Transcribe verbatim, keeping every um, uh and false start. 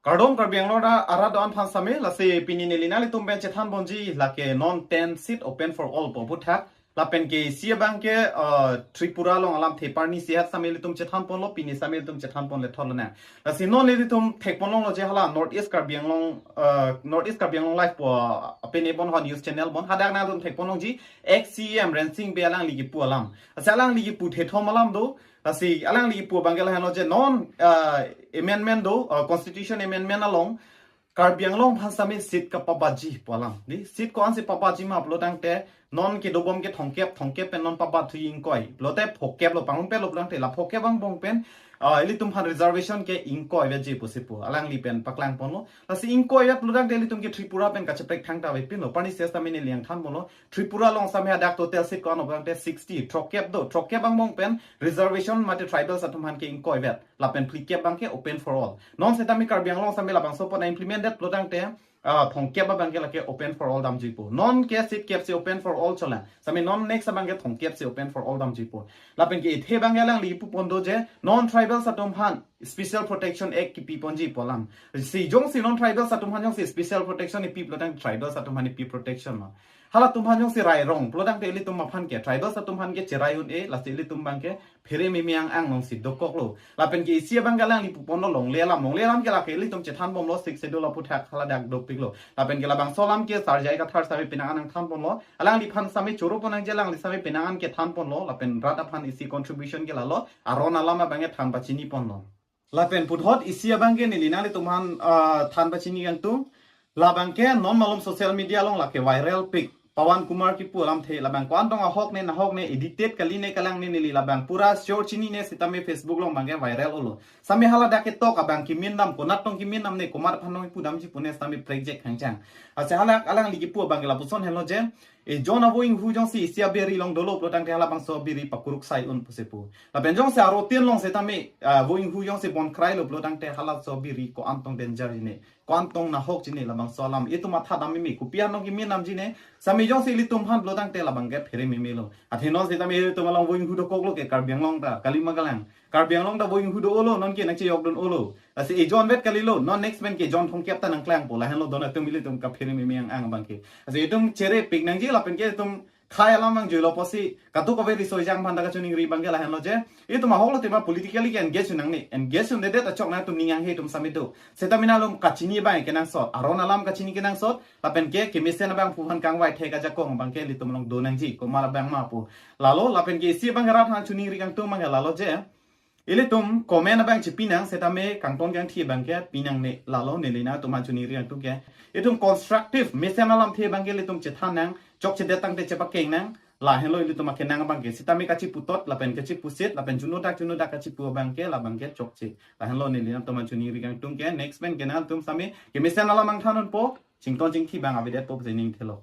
Kardom Karbi Anglong arat do-an aphan same, lasi pini neli nanglitum pen chethan ponji lake non ten seat open for all pu aphuthak. Lapen ke isi abang ke, uh, Tripura along alamthe arni isi hat same ilitum chethan ponlo, pini same ilitum chethan ponle thotlo na. Lasi non ilitum thek pon longlo je hala North East Karbi Anglong, uh, North East Karbi Anglong Live pu, uh, pen ebon ho news channel bon hadak nangtum thek pon longji ex C E M Rensing Bey alangli kipu alam. Lasi alangli kipu thethom alam do, lasi alangli kipu abang ke lahenlo je non, uh, amendment do, uh, constitution amendment along Karbi Anglong aphan same seat kapabatji pu alam. Di seat ko-ansi pabatji ma pulo tangte non kedobom ke thomkep, thomkep pen non pabat thu ingkoi. Pulote phokep lo, pangrumpe lo pulo tangte la phokep angbong pen, ah, ilitum aphan reservation ke ingkoi vetji pusi pu alangli pen paklang ponlo. Lasi ingkoi vet pulo tangte ilitum ke Tripura pen kacheprek thangta avepinlo. Arni isi same neli nangthan ponlo. Tripura along same hadak total seat ko-an pulo tangte sixty. Throkkep do, throkkep angbong pen reservation mate tribals atum aphan ke ingkoi vet. Lapen phlikep abang ke open for all. Non setame Karbi Anglong same labangso apot implemented pulo tangte, ah, thomkep abang ke lake open for all damjuipo. Non ke seat kep si open for all cholang. Same non next abang ke thomkep si open for all damjuipo. Lapen ke ithe abang ke alangli pu pon do je non tribals atum aphan Special Protection Act kipi ponji pu alam. Si jongsi non tribals atum aphan jongsi Special Protection ipi pulo tangte tribals atum aphan ipi protection lo. Halatum aphan jongsi rai rong pulo tangte ilitum aphan ke tribals atum aphan ke cherai un-e, lasi ilitum abang ke phere meme ang-ang nangsi dokoklo. Lapen ke isi abang ke alangli pu ponlo longle alam, longle alam ke lake ilitum chethan bomlo, Sixth Schedule aphuthak haladak dopiklo. Lapen ke labangso alam ke Sar J I Kathar same penang an nangthan ponlo. Alangliphan same choro pon nangji, alangli same penang an kethan ponlo. Lapen rat aphan isi contribution ke lalo, aron alam abang ke than pachini ponlo. Lapen puthot isi abang ke neli nanglitum aphan, ah, than pachini kangtung. Labang ke non malom social media along lake viral pik. Pawan Kumar kipu alamthe, labang ko-an tong ahok ne, nahok ne, edited kali ne, kalang ne, neli labang pura sure chinine, setame Facebook along abang ke viral olo. Same haladak ketok abang kemin dam, konat tong kemin dam ne, komat aphan nangpu damji pu ne setame prekjak khangchang. Lasi hala alangli kipu abang ke lapuson henlo je, e, John avo inghu jongsi isi abiri along dolo pulo tangte halabangso abiri pakuruk sai un pusi pu. Lapen jongsi aro tin along setame, ah, avo inghu jongsi bon krailo pulo tangte halaso abiri ko-an tong danger ji ne, ko-an tong nahok ji ne, labangso alam itum matha dam meme, kopi an tong kemin damji ne. Same jongsi ilitum aphan pulo tangte labang ke phere meme lo. Athe non setame ilitum along avo inghu dokoklo ke Karbi Anglong ta, kali ma kalang. Karbi Anglong ta avo inghu do-olo, non ke nangchejok dun-olo. Lasi ejon vet kalilo, non next pen ke jon thomkep ta nangklangpo, lahenlo don atum ilitum kaphere meme ang-ang abang ke. Lasi itum chere pik nangji lapen ke itum khei alam abang juilo pusi, katu kave riso ejang aphan ta kachiningri abang ke lahenlo je, itum ahok lo tema politically ke engage nangne, engage un-edet achok nangtum ning anghe itum same do. Setame nangtum kachini abang kenangsot, aron alam kachini kenangsot, lapen ke kemesen abangphu aphan kangvai thek ajakong abang ke ilitum along do nangji, komat abang ma pu. Lalo, lapen ke isi abang ke rat aphan chiningri kangtung abang ke lalo je, ilitum comment abang chipi nang, setame kangton kangthi abang ke pinangne, lalo neli nangtum aphan chiningri kangtung ke. Itum constructive mesen alamthe abang ke ilitum chethan nang, chokchedet tangte chepakeng nang, lahenlo ilitum akenang abang ke. Setame kachiputot, lapen kachipusit, lapen chunodak chunodak kachipu abang ke, labang ke chokche. Lahenlo neli nangtum aphan chiningri kangtung ke, next pen ke nangtum same kemesen alam nangthan unpo, chington chingthi abang avedetpo pu si ning thelo.